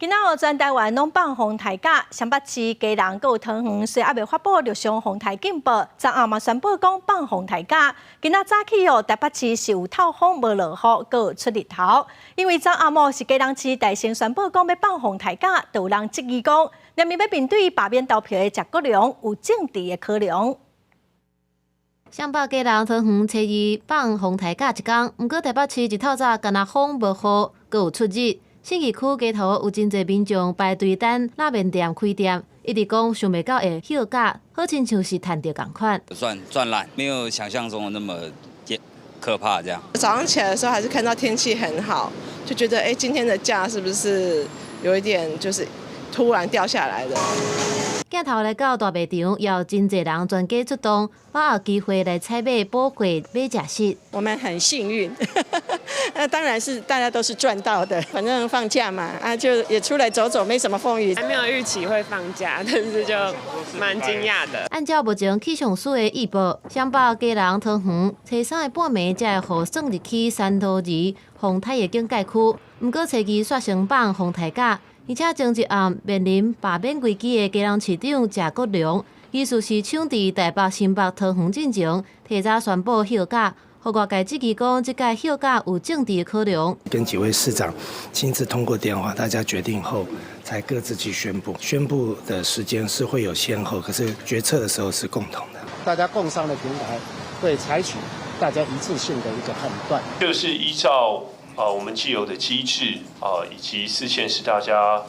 今仔日全台灣攏放風颱假，雙北市基隆閣有桃園雖猶未發布陸上風颱警報，昨暗嘛宣布講放風颱假。今仔早起哦，台北市是有透風無落雨，閣有出日頭。因為昨暗哦是基隆市代先宣布講欲放風颱假，就有人質疑講，連欲面對罷免投票的謝國樑有政治的考量。雙北基隆桃園初二放風颱假一工，毋過台北市一透早干焦風無雨，閣有出日。信義區街頭有真濟民眾排隊等拉麵店開店，一直講想袂到會歇假，好親像是趁著仝款。算賺爛，沒有想象中的那麼可怕。這樣。早上起來的時候還是看到天氣很好，就覺得欸，今天的假是不是有一點就是突然掉下來的？鏡頭來到大賣場，也有真濟人全家出動，把握機會來採買補貨買食食。我們很幸運，那當然是大家都是賺到的。反正放假嘛，啊就也出來走走，沒什麼風雨。還沒有預期會放假，但是就蠻驚訝的。按照目前氣象署的預報，雙北基隆桃園初三的半暝才會予算入去山頭二風颱的警戒區。毋過初二煞先放風颱假。而且前一暗面臨罷免危機的基隆市長謝國樑，伊事是搶佇台北、新北、桃園進前，提早宣布歇假，予外界質疑講這屆歇假有政治考量。跟幾位市長親自通過電話，大家決定後，才各自去宣布。宣布的時間是會有先後，可是決策的時候是共同的。大家共商的平台會採取大家一致性的一個判斷，就是依照啊，我們既有的機制啊，以及四縣市大家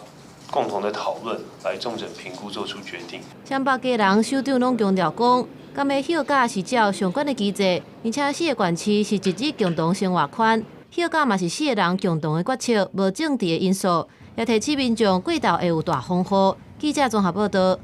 共同的討論，來綜整評估做出決定。雙北基隆首長攏強調講，敢欲歇假是照相關的機制，而且四個縣市是一日共同生活圈，歇假嘛是四個人共同的決策，無政治的因素，也提醒民眾過晝會有大風雨。記者綜合報道。